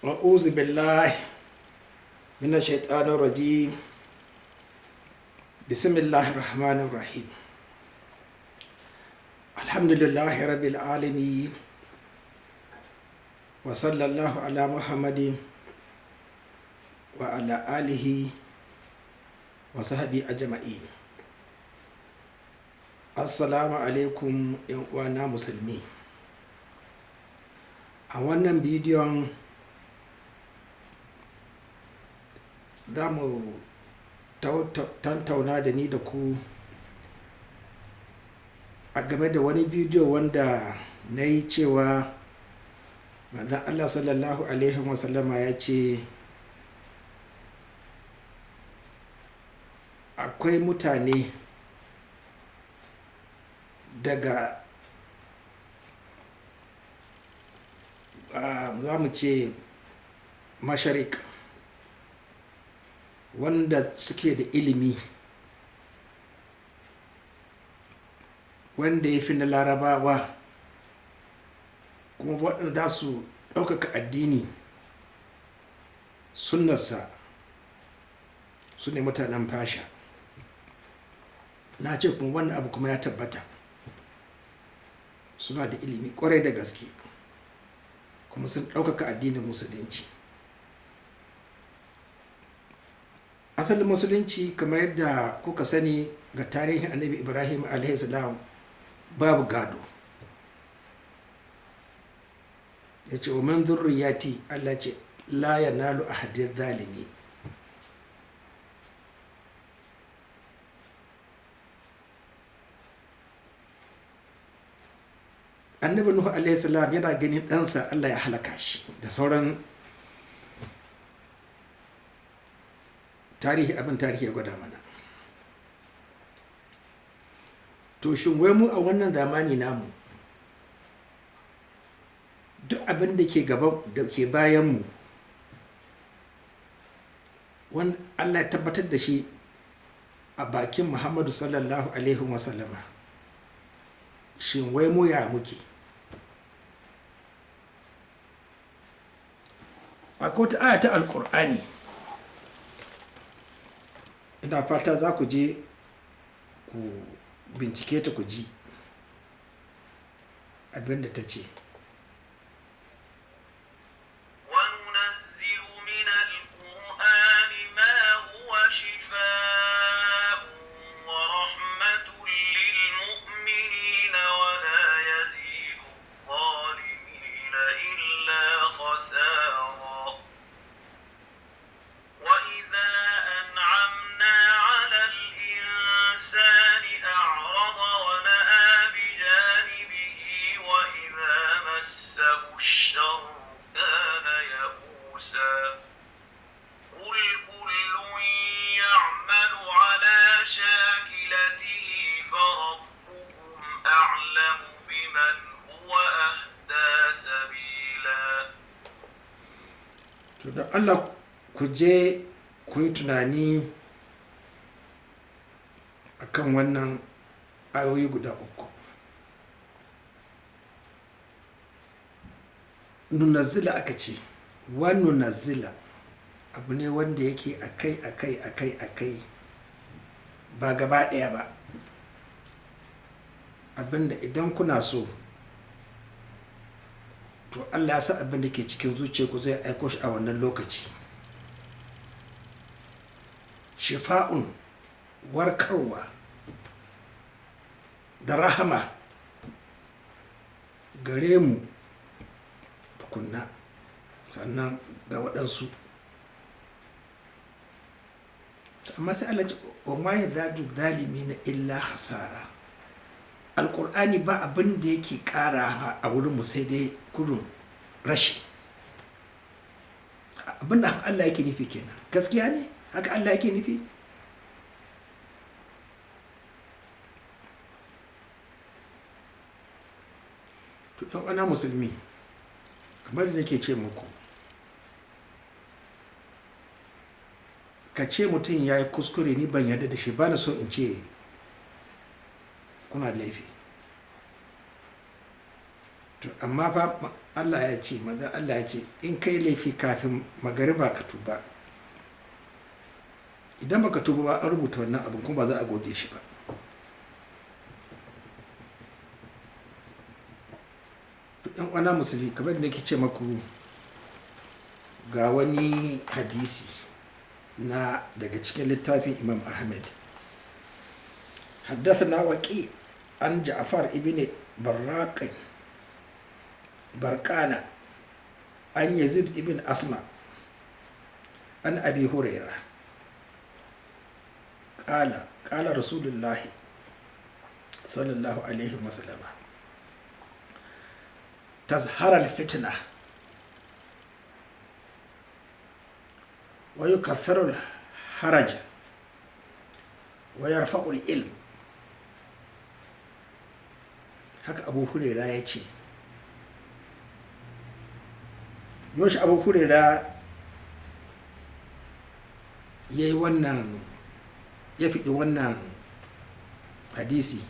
أعوذ بالله من الشيطان الرجيم بسم الله الرحمن الرحيم الحمد لله رب العالمين وصلى الله على محمد وعلى آله وصحبه أجمعين. Assalamu alaikum 'yan uwana musulmi. A wannan bidiyon za mu tantauna da ni da ku a game da wani bidiyo wanda na yi cewa manzon Allah sallallahu alaihi wasallama ya ce akwai mutane daga za mu ce masharik wanda suke da ilimi wanda ya fi na Larabawa, kuma waɗanda za su ɗaukaka addini sunnarsa, su ne mutanen Fasha. Na ce kuma wannan abu kuma ya tabbata, suna da ilimi kwarai da gaske kuma sun ɗaukaka addinin musulunci. Asalin musulunci, kamar yadda kuka sani ga tarihin Annabi Ibrahim alaihi salam, babu gado. Ya ce wa min zurriyati, Allah ce la yanalu ahadi zalimi. Annabi Nuhu alaihi salam yana ganin ɗansa Allah ya halaka shi da sauran tarihi, abin tarihi ya gwada mana. To shin wai mu a wannan zamani namu, duk abin da ke gaban da ke bayan mu wanda Allah ya tabbatar da shi a bakin Muhammadu sallallahu alaihi wasallama, shin wai mu ya muke? Akwai wata aya ta Alkur'ani, ina fata za ku je ku bincike ta ku ji abin da ta ce. وننزل من القرآن ما هو شفاء ورحمة للمؤمنين ولا يزيد الظالمين إلا خسارا. وإذا أنعمنا على الإنسان أعرض ونأى بجانبه وإذا مسه الشر كان يئوسا. قل كل يعمل على شاكلته فربكم أعلم بمن هو أهدى سبيلا. To da Allah ku je ku yi tunani akan wannan ayoyi guda uku. Nunazzila aka ce, wa nunazzila abu ne wanda yake akai akai akai akai, ba gaba ɗaya ba. Abinda idan kuna so, to Allah ya sa abin da ke cikin zuciyarku zai aiko shi a wannan lokaci. Shifa'un, warkarwa da rahama gare mu tukunna, sannan ga waɗansu. Amma sai Allah ce wa ma yazadu zalimina illa khasara. Alƙur'ani ba abin da yake ƙara a wurin mu sai dai kurun rashi. Abin da Allah yake nufi kenan. Gaskiya ne haka Allah yake nufi. To ɗan uwana musulmi, kamar da nake ce muku, ka ce mutum ya yi kuskure, ni ban yarda da shi ba, na so in ce kuna laifi. To amma fa Allah ya ce, manzon Allah ya ce, in kai laifi kafin magariba ka tuba, idan baka tuba ba an rubuta wannan abin kuma ba za a goge shi ba. To ɗan uwana musulmi, kamar da nake ce maku, ga wani hadisi na daga cikin littafin Imam Ahmed. حدثنا وكيع عن جعفر ابن براق برقانة عن يزيد ابن أسماء عن أبي هريرة قال قال رسول الله صلى الله عليه وسلم تظهر الفتنة ويكثر الحرج ويرفع العلم. Haka Abu Huraira ya ce. Yaushe Abu Huraira ya yi wannan, ya fiɗi wannan hadisi?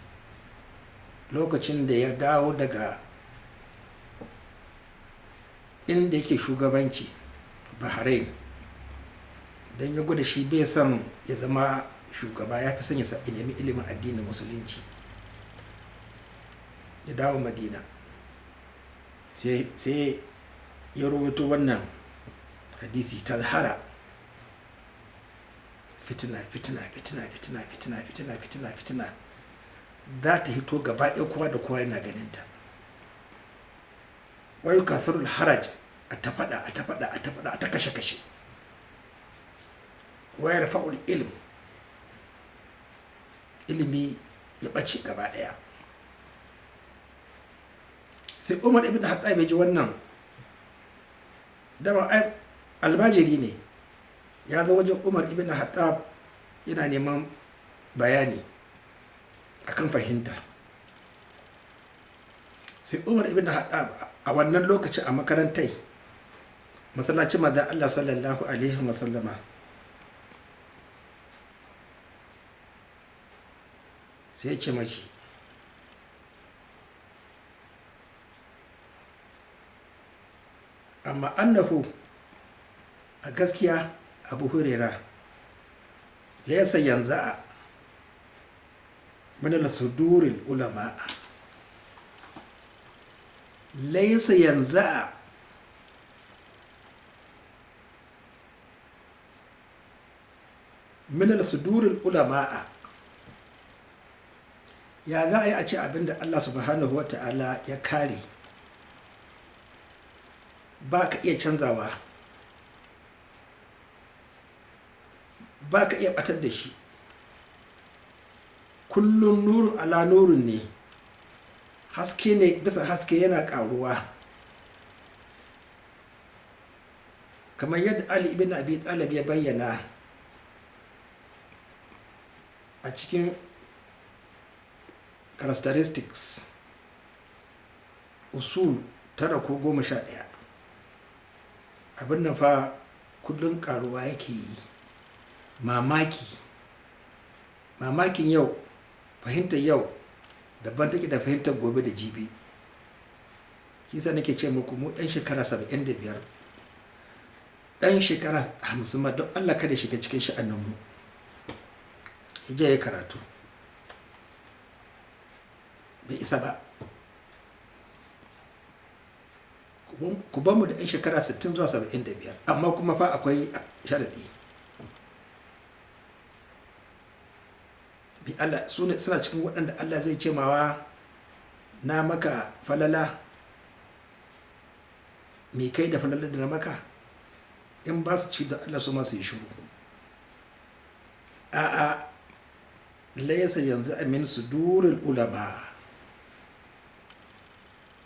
Lokacin da ya dawo daga inda yake shugabanci, Bahrain, don ya gwada shi bai son ya zama shugaba, ya fi son ya nemi ilimin addinin musulunci. Ya dawo Madina, sai ya rubuto wannan hadisi: tazhara fitina, fitina, fitina, fitina, fitina, fitina, fitina, fitina za ta hito gaba ɗaya, kowa da kowa yana ganinta. Wa yukatharul haraj, a ta faɗa, a ta faɗa, a ta faɗa, a ta kashe kashe. Wa yarfa'ul ilm, ilimi ya ɓace gaba ɗaya. Sai Umar ibn Khattab ya ji wannan. Dama ai almajiri ne, ya zo wajen Umar ibn Khattab yana neman bayani akan fahimta. Sai Umar ibn Khattab a wannan lokaci a makarantai masallacin manzon Allah sallallahu alaihi wasallama, sai ya ce mashi, amma annahu, a gaskiya Abu Huraira, laysa yanzu a min al-suduril ulama, laysa yanzu a min al-suduril ulama. Ya za a yi a ce abinda Allah subhanahu wa ta'ala ya kare ba ka iya canzawa, ba ka iya batar da shi? Kullum nurun ala nurun ne, haske ne bisa haske, yana karuwa, kamar yadda Ali ibn Abi Talib ya bayyana a cikin characteristics usul 9 ko 11. Abin nan fa kullum karuwa yake yi. Mamaki mamakin yau, fahimtar yau daban take da fahimtar gobe da jibi. Kisa nake ce muku, mu ɗan shekara 75, ɗan shekara 50 ma, don Allah kada shiga cikin sha'aninmu, ya je ya karatu, bai isa ba. Ku ba mu da ɗan shekara 60 zuwa 75. Amma kuma fa akwai sharaɗi. Bi Allah suna cikin waɗanda Allah zai ce mawa, na maka falala, me kai da falala da na maka? In ba su ci da Allah, su masu yi shiru. A'a, laysa yanzu amin su durul ulama,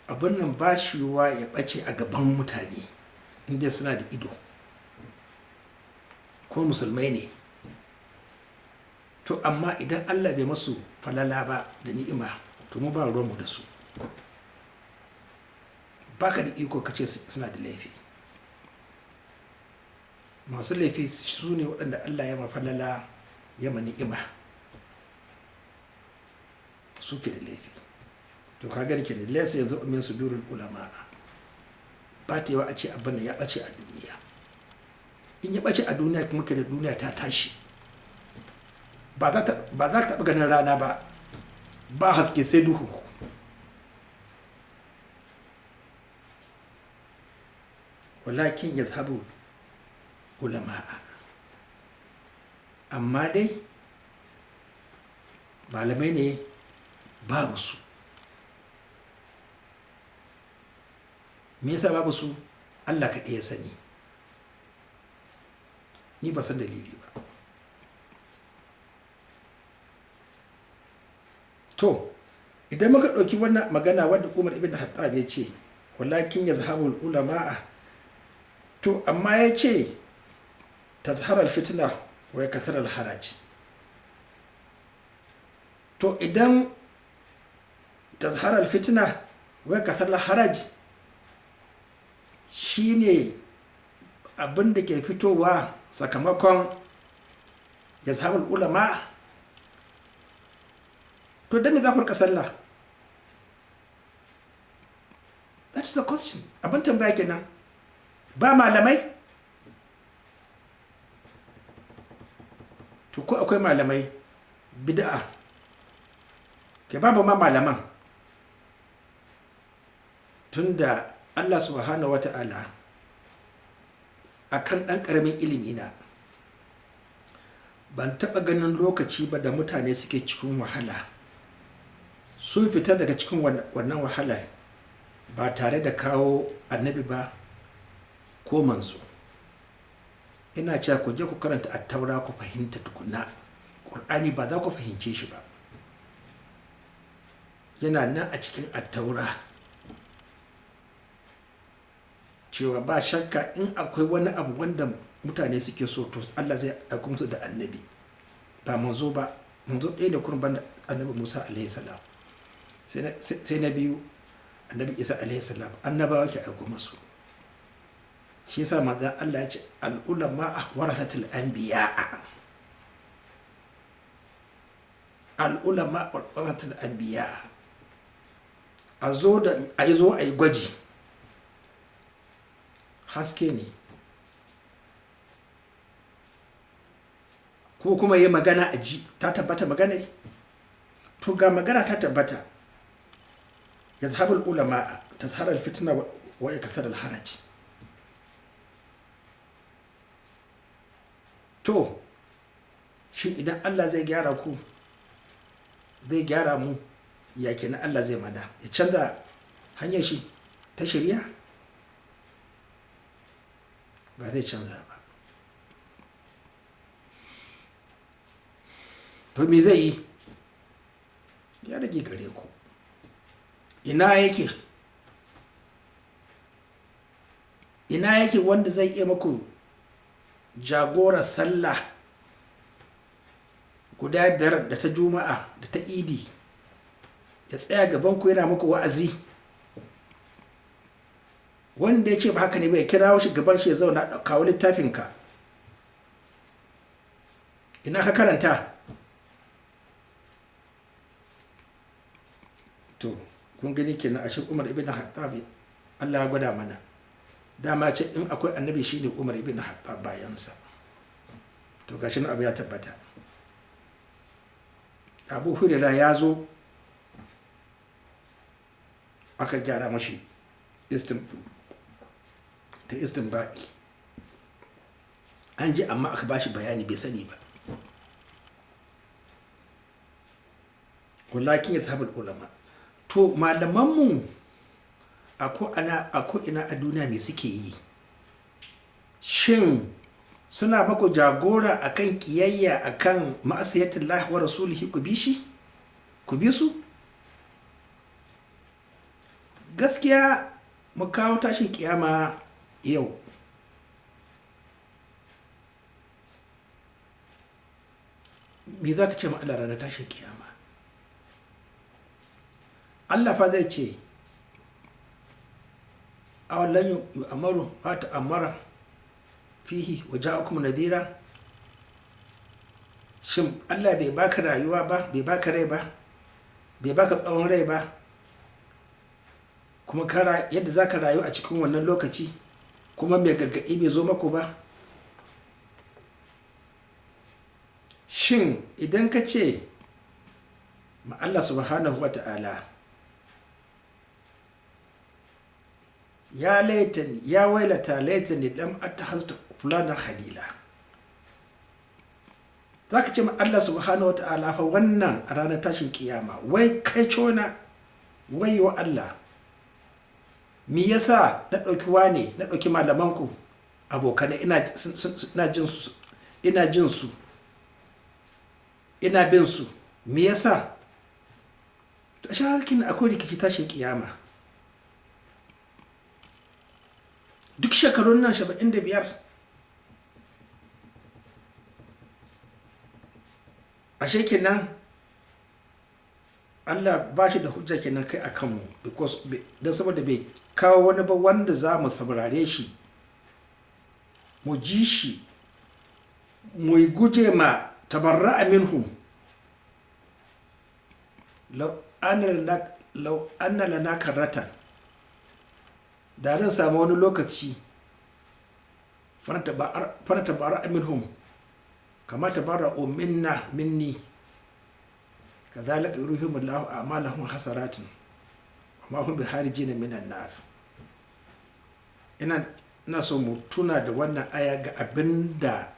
abin nan ba shi ya ɓace a gaban mutane inda suna da ido ko musulmai ne. To amma idan Allah bai masu falala ba da ni'ima, to mu ba ruwanmu da su. Baka da iko kace suna da laifi. Masu laifi su ne waɗanda Allah ya mafalala, ya ma ni'ima, suke da laifi. To ka gani kenan, laysa yanzu min sudurul ulama. Ba ta yawa a ce abin da ya ɓace a duniya. In ya ɓace a duniya kuma ke da duniya ta tashi, ba za ta taɓa ganin rana ba, ba haske sai duhu. Walakin yazhabu ulama'a, amma dai malamai ne babu su. Me yasa babu su? Allah kaɗai ya sani, ni ba san dalili ba. To idan muka ɗauki wannan magana wadda Umar ibn Khattab ya ce walakin yazhabul ulama'a, to amma ya ce tazharar fitna wa yakthar haraj. To idan tazharar fitna wa yakthar haraj shine abin da ke fitowa sakamakon yazhabul ulama, to dan me za ku rika sallah? That is the question. Abin tambaya kenan. Ba malamai? To ko akwai malamai bid'a, ke babu ma malaman, tunda Allah subhanahu wata'ala akan ɗan ƙaramin ilimi na ban taɓa ganin lokaci ba da mutane suke cikin wahala, sun fita daga cikin wannan wahala ba tare da kawo annabi ba ko manzo. Ina cewa ku je ku karanta Attaura ku fahimta tukuna. Ƙur'ani ba za ku fahimce shi ba, yana nan a cikin Attaura cewa ba shakka in akwai wani abu wanda mutane suke so to Allah zai aiko musu da annabi, ba manzo ba. Manzo ɗaya ne kurin banda annabi Musa alaihi salam, sai na biyu annabi Isa alaihi salam, annabawa ke aiko musu. Shi yasa manzon Allah ya ce al-ulama warathatul anbiya, al-ulama warathatul anbiya. A zo da a yi zo a yi gwaji, haske ne ko kuma yi magana a ji ta tabbata magana. To ga magana ta tabbata, yazhabul ulama tazharal fitna wa yakthar al haraj. To shin idan Allah zai gyara ku, zai gyara mu, ya kenan Allah zai mana ya canza hanyar shi ta shari'a? Ba zai canza ba. To me zai yi? Ya rage gare ku. Ina yake? Ina yake wanda zai iya maku jagorar sallah guda 5 da ta juma'a da ta idi, ya tsaya gaban ku yana muku wa'azi? Wanda ya ce ba haka ne ba ya kira shi gaban shi ya zauna, kawo littafinka, ina ka karanta? To kun gani kenan ashe Umar ibn Khattab Allah ya gwada mana dama ce in akwai annabi shine Umar ibn Khattab bayansa. To gashi nan abu ya tabbata. Abu Hurairah ya zo aka gyara mashi ta istinba'i, an ji amma aka bashi bayani bai sani ba. Walakin yazhabul ulama. To malamanmu a ko ina a duniya me suke yi? Shin suna maku jagora akan kiyayya akan ma'asiyatullahi wa rasulihi ku bi shi? Ku bi su? Gaskiya mu kawo tashin kiyama yau. Me za ka ce ma Allah ranar tashin kiyama? Allah fa zai ce awalan yu'amaru ma ta'ammara fihi wa ja'akum nadira. Shin Allah bai baka rayuwa ba, bai baka rai ba, bai baka tsawon rai ba, Kuma yadda za ka rayu a cikin wannan lokaci, kuma mai gargaɗi bai zo maku ba. Shin idan ka ce ma Allah subhanahu wa ta'ala, ya laitani, ya wailata laitani lam attakhaztu fulanan khalila, za ka ce ma Allah subhanahu wa ta'ala fa wannan a ranar tashin kiyama, wai kai cona, wai wa Allah, me yasa na ɗauki wane, na ɗauki malamanku abokanai, ina jin su, ina bin su, me yasa? To a shakin akwai rikici tashin kiyama. Duk shekarun nan 75, ashe kenan Allah ba shi da hujja kenan kai a kanmu, because don saboda bai kawo wani ba wanda za mu saurare shi, mu ji shi, mu guje ma tabarra'a minhum. Law anna lana karratan, da zan samu wani lokaci, fana tabarra'a minhum kama tabarra'u minna minni, kadhalika yurihim Allahu a'malahum hasaratin wa ma hum biharijin minan nar. Ina so mu tuna da wannan aya ga abinda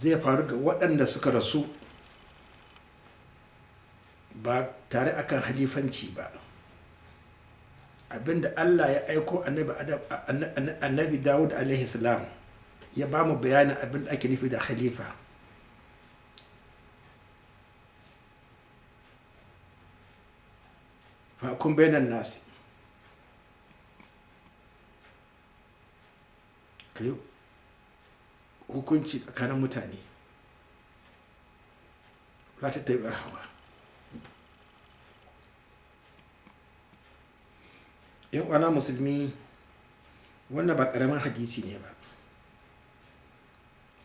zai faru ga waɗanda suka rasu ba tare akan halifanci ba. Abinda Allah ya aiko annabi Dawud alaihi salam ya ba mu bayanin abinda ake nufi da khalifa. Fa kun bainan nasi, kai hukunci tsakanin mutane, la ta tabi hawa. Yan uwana musulmi, wannan ba karamin hadisi ne ba.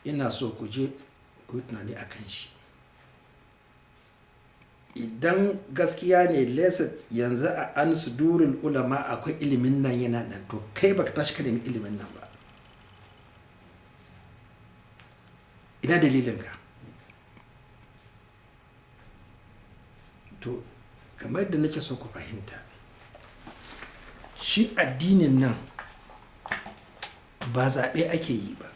Ina so ku je ku yi tunani a kan shi. Idan gaskiya ne lesa yanzu a an sudurin ulama akwai ilimin nan yana nan, to kai baka tashi ka nemi ilimin nan ba. Ina dalilinka? To kamar yadda nake so ku fahimta, shi addinin nan ba zaɓe ake yi ba.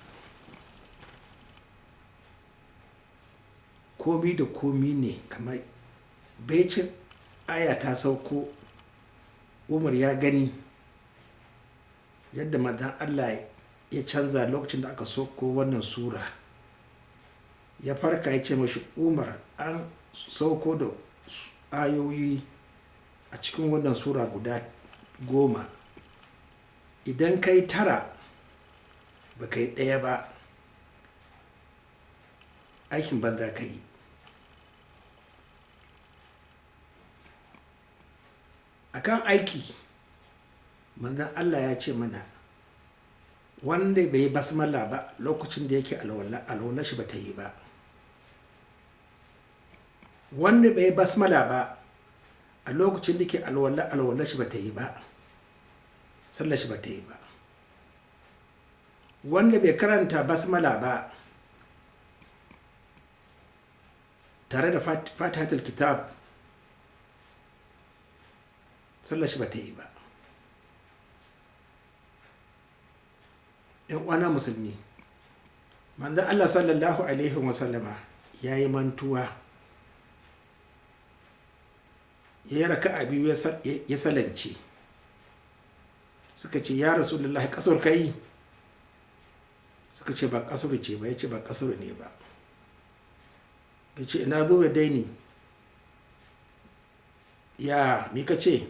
Komi da komi ne, kamar baicin aya ta sauko, Umar ya gani yadda manzon Allah ya canza lokacin da aka sauko wannan sura. Ya farka ya ce mashi, Umar, an sauko da ayoyi a cikin wannan sura guda 10, idan kai 9 ba kai 1 ba, aikin banza ka yi. Akan aiki, manzon Allah ya ce mana wanda bai yi basmala ba lokacin da yake alwala, alwala shi ba ta yi ba. Wanda bai yi basmala ba a lokacin da yake alwala, alwala shi ba ta yi ba, sallar shi ba ta yi ba. Wanda bai karanta basmala ba tare da fatihatul kitab, sallar shi ba ta yi ba. Yan uwana musulmi, manzon Allah sallallahu alaihi wa sallama ya yi mantuwa, ya yi raka'a biyu ya salance. Suka ce, ya Rasulullahi, kasar ka yi? Suka ce ba kasar ce ba. Ya ce ba kasar ne ba. Ya ce ina zo ya daini, ya mi ka ce?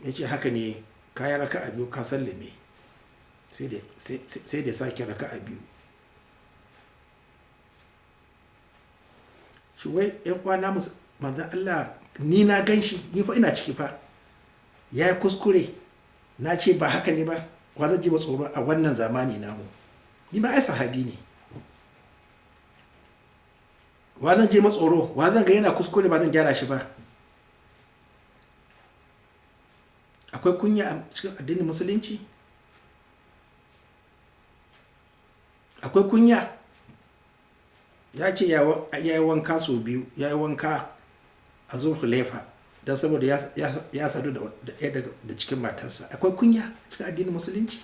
Ya ce haka ne, ka yi raka'a biyu ka sallame, sai da sake raka'a biyu. Shi wai yan uwana manzon Allah, ni na gan shi, ni fa ina ciki fa, ya yi kuskure, na ce ba haka ne ba, wa zan ji ba tsoro a wannan zamani namu? Ni ma ai sahabi ne. Wa zan je matsoro? Wa zan ga yana kuskure ba zan gyara shi ba? Akwai kunya a cikin addinin musulunci? Akwai kunya? Ya ce ya yi wanka sau biyu, ya yi wanka a Zulhulaifa don saboda ya sadu da ɗaya daga cikin matarsa. Akwai kunya a cikin addinin musulunci?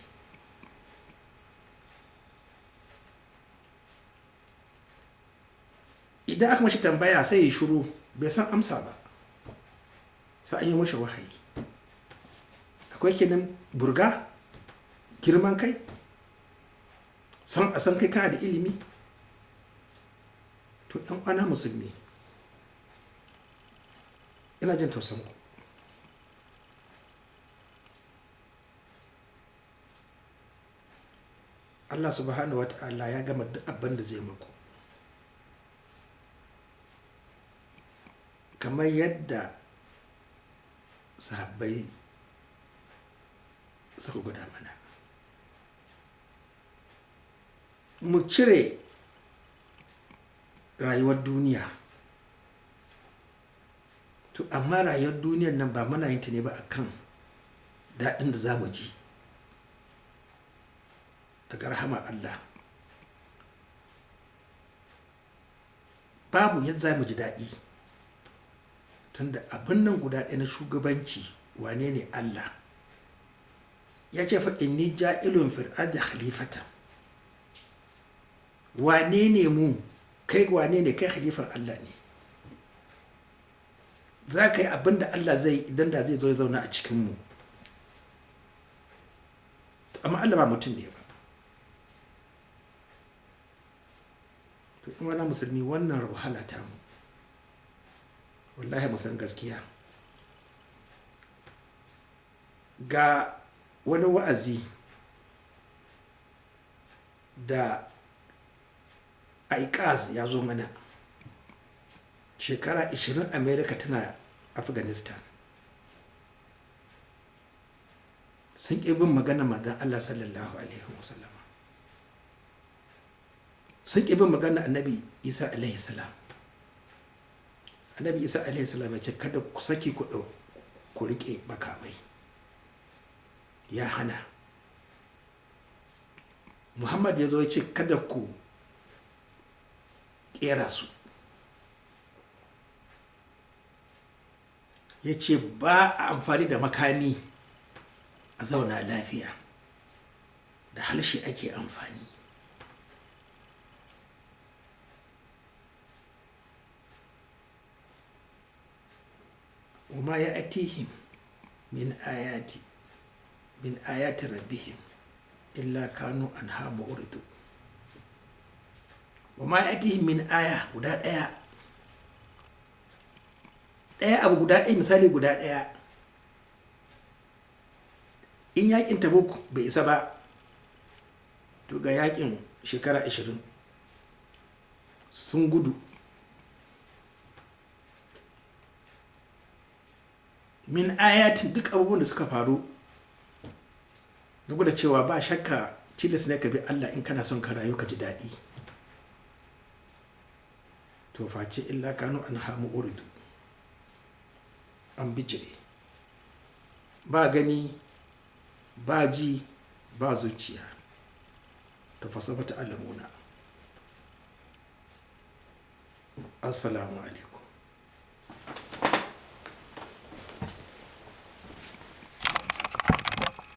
Idan aka mashi tambaya sai ya shiru, bai san amsa ba, sai an yi mashi wahayi. Akwai kenan burga, girman kai, san a san kai kana da ilimi. To yan uwana musulmi, ina jin tausan ku. Allah subhanahu wa ta'ala ya gama duk abin da zai maku. Kamar yadda sahabbai suka gwada mana, mu cire rayuwar duniya. To amma rayuwar duniyar nan ba muna yin ta ne ba akan daɗin da za mu ji daga rahama Allah. Babu yadda za mu ji daɗi, tunda abin nan guda ɗaya na shugabanci, wane ne Allah? Ya ce fa inni ja'ilun fil ardi khalifatan. Wane ne mu? Kai wane ne? Kai khalifan Allah ne. Za ka yi abin da Allah zai idan da zai zo ya zauna a cikinmu. Amma Allah ba mutum ne ba. To in wani musulmi, wannan wahala ta mu, wallahi mu san gaskiya. Ga wani wa'azi da ICAS ya zo mana shekara 20, America tana Afghanistan, sun ƙi bin magana manzon Allah sallallahu alaihi wasallama, sun ƙi bin magana Annabi Isa alaihi salam. Annabi Isa alaihi salam ya ce kada ku saki ku ku riƙe makamai, ya hana. Muhammad ya zo ya ce kada ku ƙera su, ya ce ba a amfani da makami a zauna lafiya, da harshe ake amfani. Wa ya atihim min ayati min ayati rabbihim illa kanu anha mu'ridu. Wa ma yatihim min aya, guda ɗaya ɗaya, abu guda ɗaya, misali guda ɗaya. In yakin Tabuk bai isa ba, to ga yakin shekara 20 sun gudu. Min ayatin, duk abubuwan da suka faru duk da cewa ba shakka tilas ne ka bi Allah in kana son ka rayu ka ji daɗi. To face illa kanu an hamu uridu, an bijire, ba gani ba ji ba zuciya. To fasabata alamuna. Assalamu alaikum.